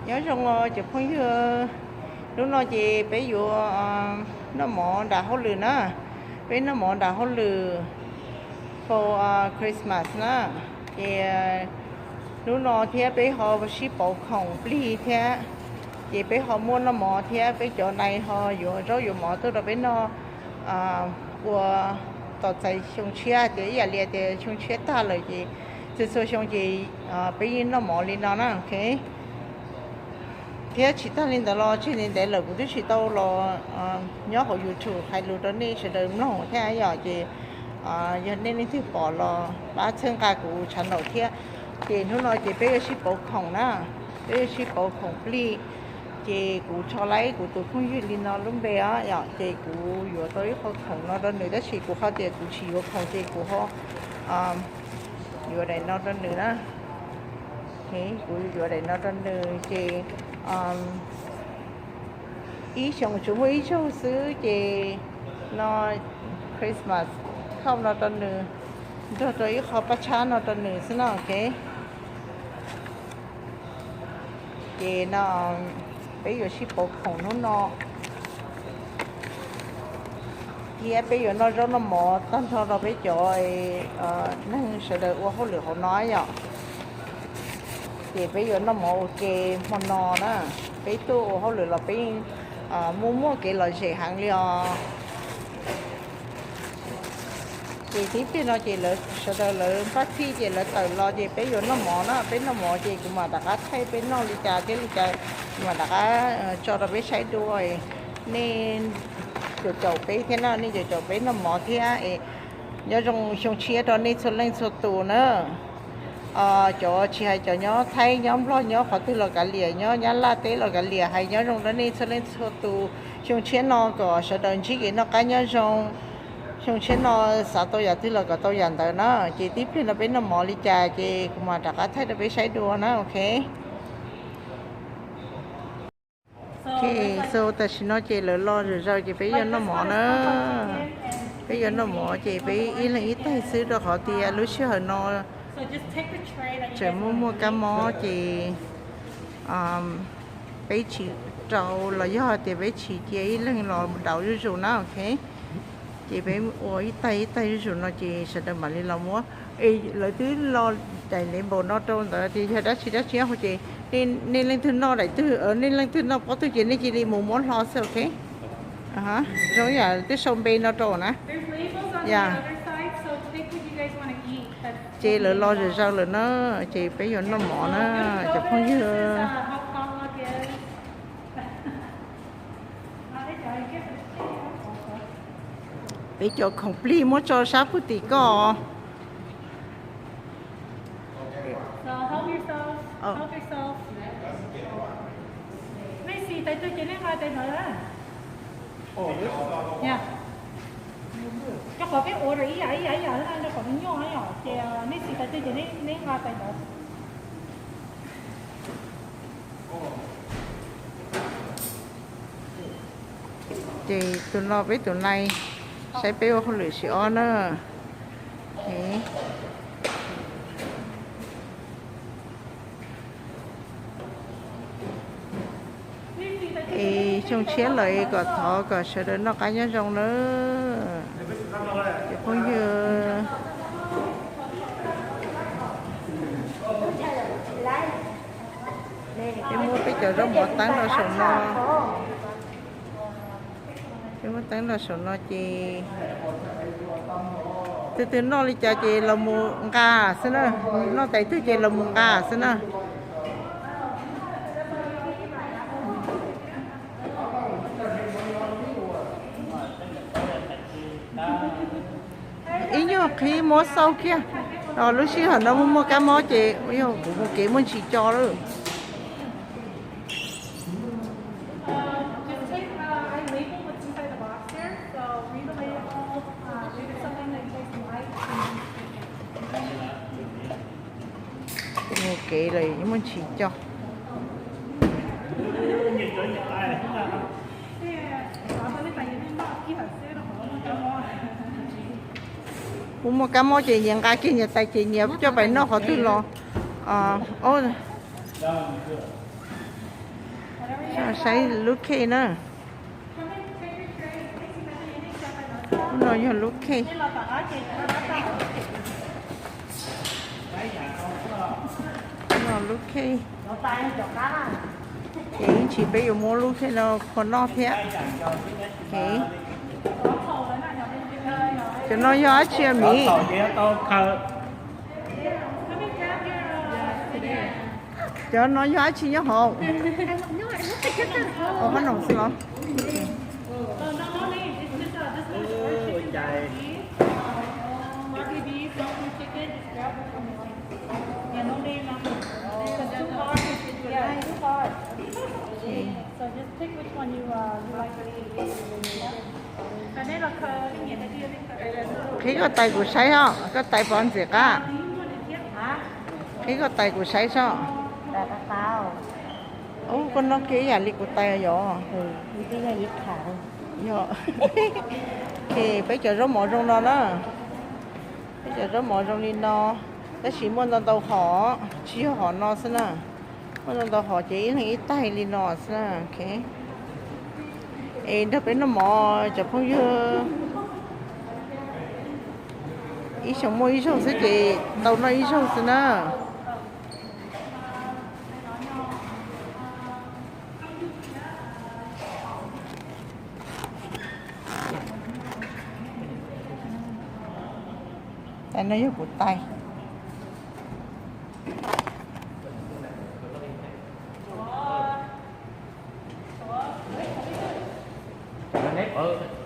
Nyob zoo os cov phooj ywg, hnub no ces peb yuav noj mov nram hauj lwm na, peb noj mov nram hauj lwm for Christmas na. Ces hnub no thiab peb ho sib pauv khoom plig thiab, ces peb ho muaj noj mov thiab peb cov nai ho yuav zaub yuav mov tuaj rau peb noj ua tos txais xyoo tshiab, tias ib yam li tias xyoo tshiab tag lawm ces txhua txhua xyoo ces peb yeej noj mov li no na, ok. Thiab tsis tag li ntawd los tseg ntev ntev lawm kuv twb tsis tau los nyob hauv YouTube hais lus rau nej sawv daws mloog thiab yom, ces yog nej leej twg pom los pab txhawb nqa kuv channel thiab. Ces hnub no ces peb yuav sib pauv khoom na, peb yuav sib pauv khoom plig. Ces kuv tso laib kuv tus phooj ywg li no lub npe os yom, ces kuv yuav tau ib qho khoom no rau nws, tab sis kuv ho tias kuv tsis yuav khoom ces kuv ho yuav daim no rau nws na. Kuv yuav daim no rau nws ces ib xyoos tsuas muaj ib zaug xwb ces no Christmas card no rau nws, nrog rau ib qho paj tshab no rau nws xwb no, ok. Ces no peb yuav sib pauv khoom hnub no thiab peb yuav noj zaub noj mov tag nrho rau peb cov neeg sawv daws ua hauj lwm hauv no yom. Ces peb yuav noj mov ua ke hmo no na, peb tuaj ua hauj lwm los peb muaj muaj kev lom zem heev li os. Ces tib pliag no ces lawv sawv daws lawv npaj txhij ces lawv tawm los ces peb yuav noj mov na, peb noj mov ces kuv mam rov qab thaij peb noj li cas thiab li cas, kuv mam rov qab tso rau peb saib dua. Nej caum caum peb thiab na, nej caum caum peb noj mov thiab es nyob zoo xyoo tshiab rau nej txhua leej txhua tus na. Cov tsis hais cov nyob Thaib nyob Nplog nyob qhov twg los kav liam, nyob Nyab Laj teb los kav liam, hais nyob zoo rau nej txhua leej txhua tus. Xyoo tshiab no kom sawv daws ntsib kev noj qab nyob zoo. Xyoo tshiab no xav tau yam twg los kom tau yam ntawd na. Ces tib pliag no peb noj mov li cas ces kuv mam rov qab thaij rau peb saib dua na, ok. Ok, so tam sim no ces lawv los zom zaws ces peb yuav noj mov na. Peb yuav noj mov ces peb ib leeg ib taig xwb rau qhov tias lub sij hawm no tseem muaj muaj kab mob ces peb tsis rau los yog hais tias peb tsis cia ib leeg los daus zuj zus na, ok. Ces peb ua ib taig ib taig zuj zus no ces sawv daws mam li los muab. Es lawv twb lo daim label no rau ntawd tias yog dab tsi dab tsi ces nej leej twg noj daim twg, nej leej twg noj pob twg ces nej cia li mus muab hlo xwb, ok. Zoo yam twb sau npe no rau na. Ya. Ces lawv los zom zaws lawm na, ces peb yuav noj mov na, cov phooj ywg. Peb cov khoom plig muab tso sab puag tim koj. Rau qhov peb order ib yam ib yam ib yam na, rau qhov nws nyuaj yom, ces nej xav tais twg ces nej nqa tais ntawd. Ces tus no peb tus nai, saib peb ua hauj lwm sib ob na. Es xyoo tshiab lawm es kom thov kom sawv daws noj qab nyob zoo nawb cov phooj ywg. Peb muab peb cov zaub mov teeb rau saum no. Peb muab teeb rau saum no ces tus twg noj li cas ces los mus nqa xwb na. Noj tais twg ces los mus nqa xwb na. Ib nyuag qhib muab xauj kiag, lub sij hawm no muaj muaj kab mob ces yog kuv mus kev muaj ntsis co lawm. Mus kev lawm muaj ntsis co. Kuv muaj kab mob ces nyias nqa kiag nyias tais ces nyias coj pais noj qhov twg los. Saib lub khej na. Lub no yog lub khej. No lub khej. Ces ib ntsis peb yuav muab lub khej no kho noj thiab. Cov no yog dab tsi miv? Cov no yog dab tsi nyob hauv? Ua qhob noom xwb los? Qhib koj tais kuv saib os, koj tais pov ntxim qab. Qhib koj tais kuv saib os. Ub, koj noj kiag ib yam li kuv tais yom. Yog. Peb cov zaub mov zoo no na. Peb cov zaub mov zoo li no, tab sis muaj ntau ntau hom, tsis yog hom no xwb na. Muaj ntau ntau hom ces ib leeg ib taig li no xwb na. Es nrog peb noj mov cov phooj ywg, ib xyoos muaj ib zaug xwb ces tau noj ib zaug xwb na. Tais no yog kuv tais.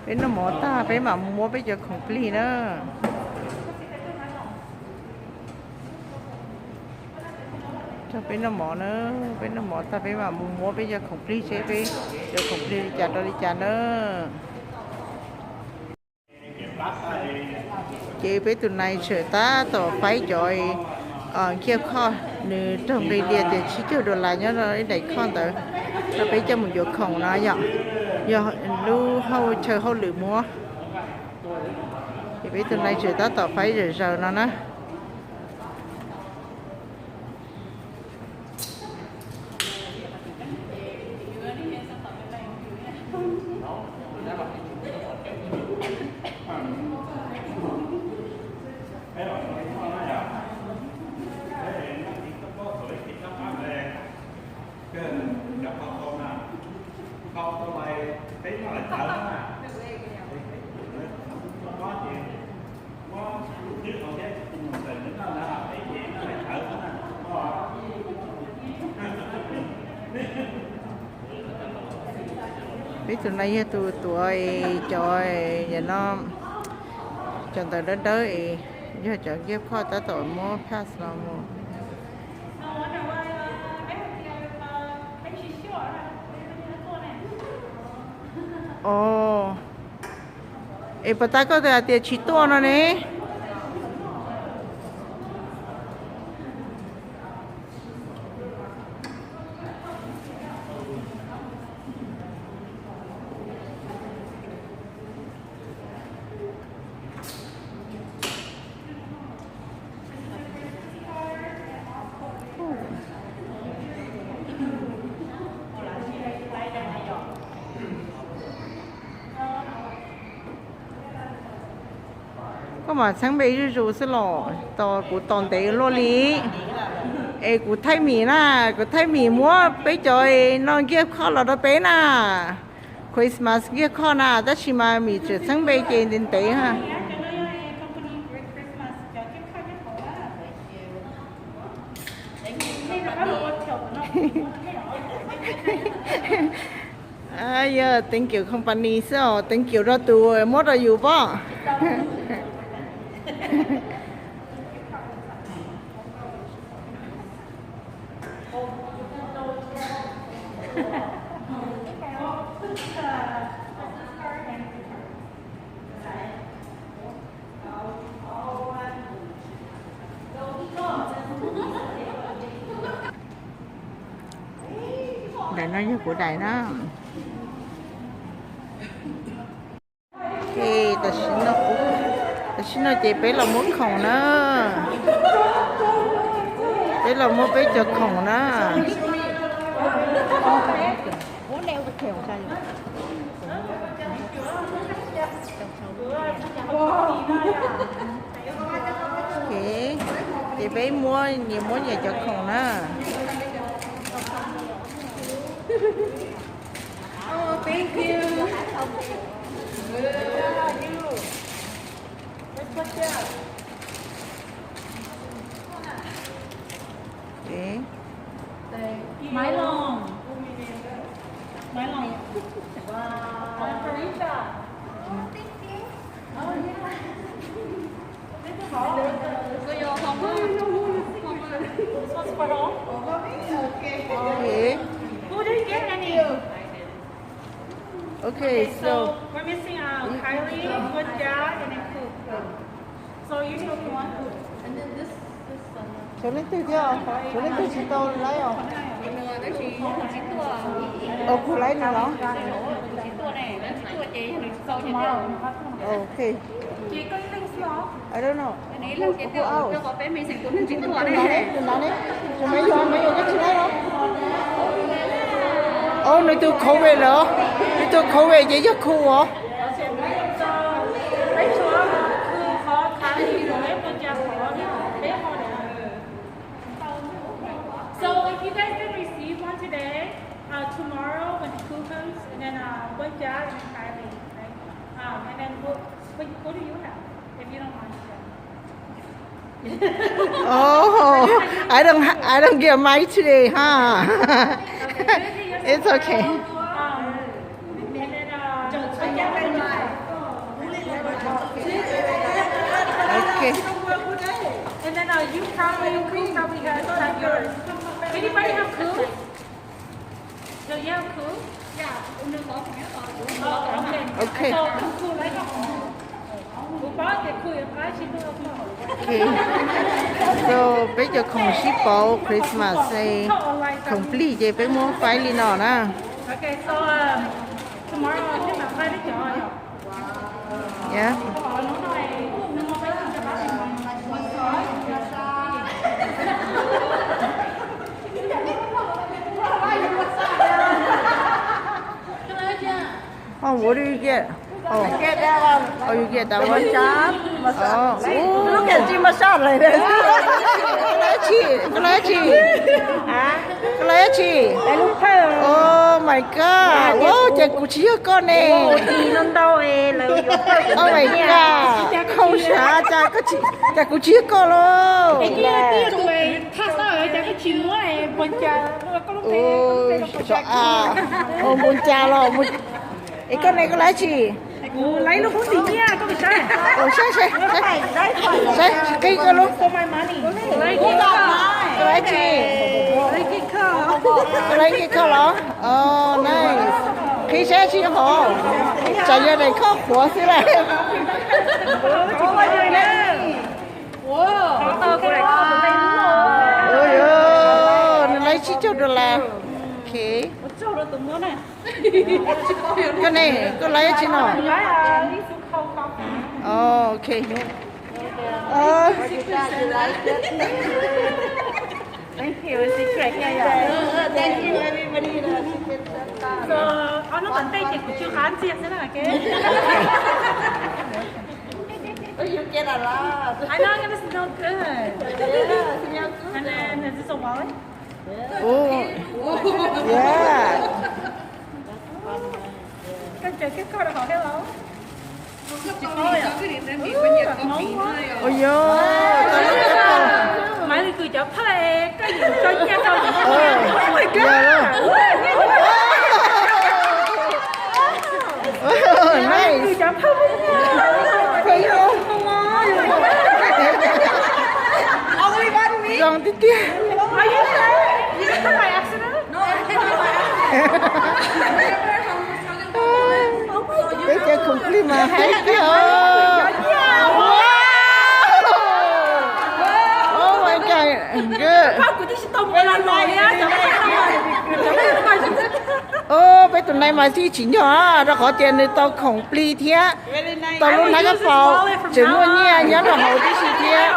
Peb noj mov tag peb mam mus muab peb cov khoom plig na. Rau peb noj mov na, peb noj mov tag peb mam mus muab peb cov khoom plig seb peb cov khoom plig li cas rau li cas na. Ces peb tus nais tseem tab tom faib cov gift card, nws raug nqi li tias tsib caug dollar nyob rau ib daim card ntawd, rau peb coj mus yuav khoom no yom, yog lub hauj chaw hauj lwm muab. Ces peb tus nais tseem tab tom faib zawm zaws no na. Peb tus no yog tus tuav cov, no, cov ntawv dawb dawb es yog cov gift card tab tom muab pass los mus. Os, es puas tas koj hais tias tsis tuaj no ne? Koj mam txheeb npe zuj zus xwb los, tos kuv tos ntev luaj li. Es kuv thaij mim na, kuv thaij mim muab peb cov no gift card los rau peb na. Christmas gift card na, tab sis mas mim tseem txheeb npe ces ntev ntev. Yog thank you company xwb os, thank you rau tus muab rau yus pob. Daim no yog kuv daim na. Tam sim no ces peb los muab khoom na. Peb los muab peb cov khoom na. Ok, ces peb muab nyias muab nyias cov khoom na. Maiv Loos. Maiv Loos. Okay. Who didn't get any? Okay, so we're missing um, Kylie, Gunja, and then Coop. So you take one. Tshuav leej twg thiab? Tshuav leej twg tsis tau laib os? Kuv laib nws los? Ok. I don't know. Tus nav ne, tus nav ne, tus nav ne, tus nav ne, tus nav ne, tus nav ne. Ob, nws tus covid lawm, nws tus covid ces yog Coop os. So if you guys didn't receive one today, uh, tomorrow when Coop comes, and then uh, Gunja and then Kylie, right? Um, and then what, what, what do you have, if you don't mind sharing? Oh, I don't, I don't get mine today, huh? It's okay. Okay. And then uh, you probably, you probably have, have yours. Anybody have Coop? So you have Coop? Yeah. Oh, okay. Okay. So Coop, Coop, like, Kuv paub tias Coop yuav qab tsis tuaj. Okay. So peb cov khoom sib pauv Christmas, khoom plig ces peb muab faib li no na. Okay, so um, tomorrow peb mam faib peb cov. Yeah. Oh, what do you get? Oh. I get that one. Oh, you get that one? Massage. Massage. Oh. Ooh. Look at you, massage like this. Koj laib tsi? Koj laib tsi? Koj laib tsi? Oh my god. Wow, ces kuv tsis yog koj ne. Oh my god. Khaub sav, cas kuv tsis yog koj lauj. Ua, ua npua cas los. Es koj ne, koj laib tsi? Saib, saib, saib, saib, qhib koj lub. Koj laib tsi? Koj laib nkej koj los? Oh, nice. Qhib saib tsi hov. Tsam yog daim khoj qhuav xwb lawm. Ua, nws laib tsib caug dollar. Ok. Koj ne, koj laib tsi no? Oh, ok. Thank you, secret, yeah, yeah. Thank you, everybody. So, ob hnub tom ntej ces kuv tsw qab ntxiag xwb na, ok? You get a lot. I know, this is so good. Yeah, smell good. And then, is this a wallet? Oh, yeah. Koj tseem keb koj rau hauv thiab los? Ua yog, Maiv Lis Kws cov phaj, koj yeej tso nyiaj rau. Oh my god. Nice. Zoo tiag tiag. Peb cov khoom plig mas haib tiag. Oh my god. Peb tus nai mas thiaj tsim nyog rau qhov tias nws tau khoom plig thiab tau lub hnab kab paus, tseem muaj nyiaj nyob rau hauv tib si thiab.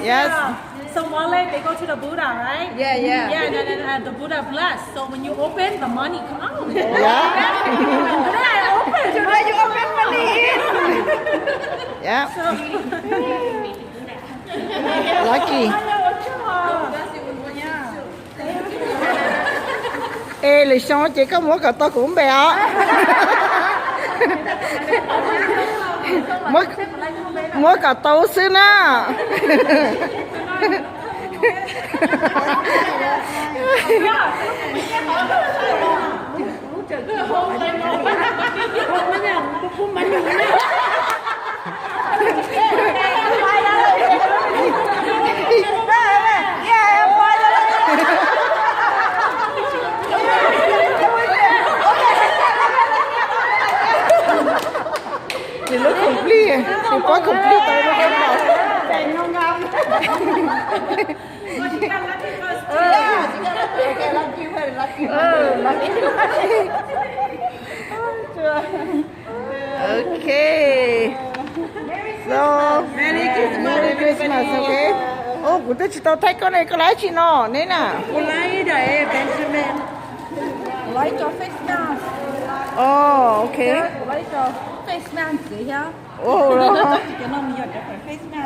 Yes. So Mawle, they go to the Buddha, right? Yeah, yeah. Yeah, and then, uh, the Buddha bless. So when you open, the money come out. Yeah. And then I open, and then you open money in. Yeah. So, lucky. Yeah. Es lwm xyoo ces koj muab kom tau kuv npe os. Muab kom tau xwb na. Nws lub khoom plig, nws pob khoom plig tau lub pob. Ok. So, Merry Christmas, ok. Oh, kuv twb tsis tau thaij koj ne, koj laib tsi no ne na? Kuv laib daim Benjamin. Kuv laib cov face mask. Oh, ok. Kuv laib cov face mask ntxiv thiab. Oh, los. Cov no nws yog cov face mask.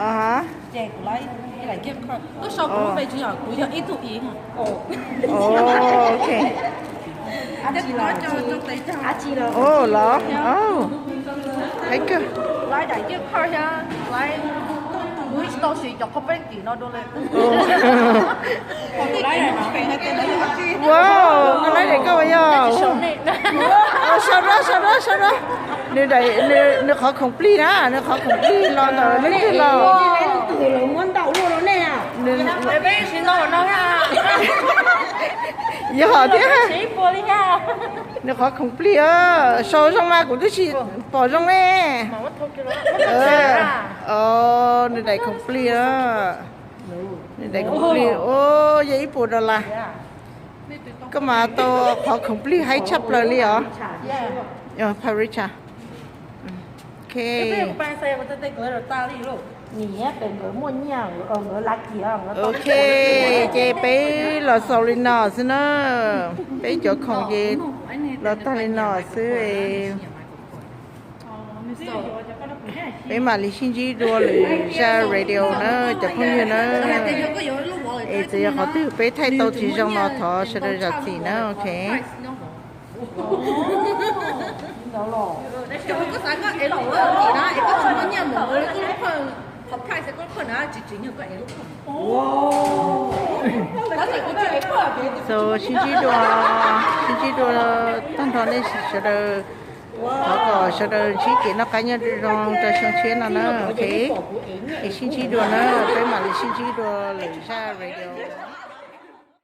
Ces kuv laib ib daim gift card. Koj sau kuv lub npe tsis yog, kuv yog ib tug ib. Oh, ok. Ab tsi los, ab tsi los. Oh, los. Oh. Hais kawg. Laib daim gift card thiab, laib, kuv tsis tau siv cov qhov peej tim no dua li. Wow, koj laib daim koj yog. Sau rau, sau rau, sau rau. Nws daim, nws, nws qhov khoom plig na, nws qhov khoom plig los ntawm leej twg los. Yog thiab. Nws qhov khoom plig, sau zoo mas kuv twb tsis pom zoo ne. Nws daim khoom plig, nws daim khoom plig, o, yog ib puas dollar. Koj mas tau qhov khoom plig haib tshaj plaws li os. Paricha. Ok. Ok, ces peb los xaus li no xwb na. Peb cov khoom ces los tag li no xwb. Peb mam li sib ntsib dua lwm zaj radio na cov phooj ywg na. Es txawm yog qhov twg peb thaij tau tsis zoo no thov sawv daws zam txim na, ok. So sib ntsib dua, sib ntsib dua tag nrho nej sawv daws. Thov kom sawv daws ntsib kev noj qab nyob zoo rau xyoo tshiab no na, ok. Es sib ntsib dua na, peb mam li sib ntsib dua lwm zaj radio.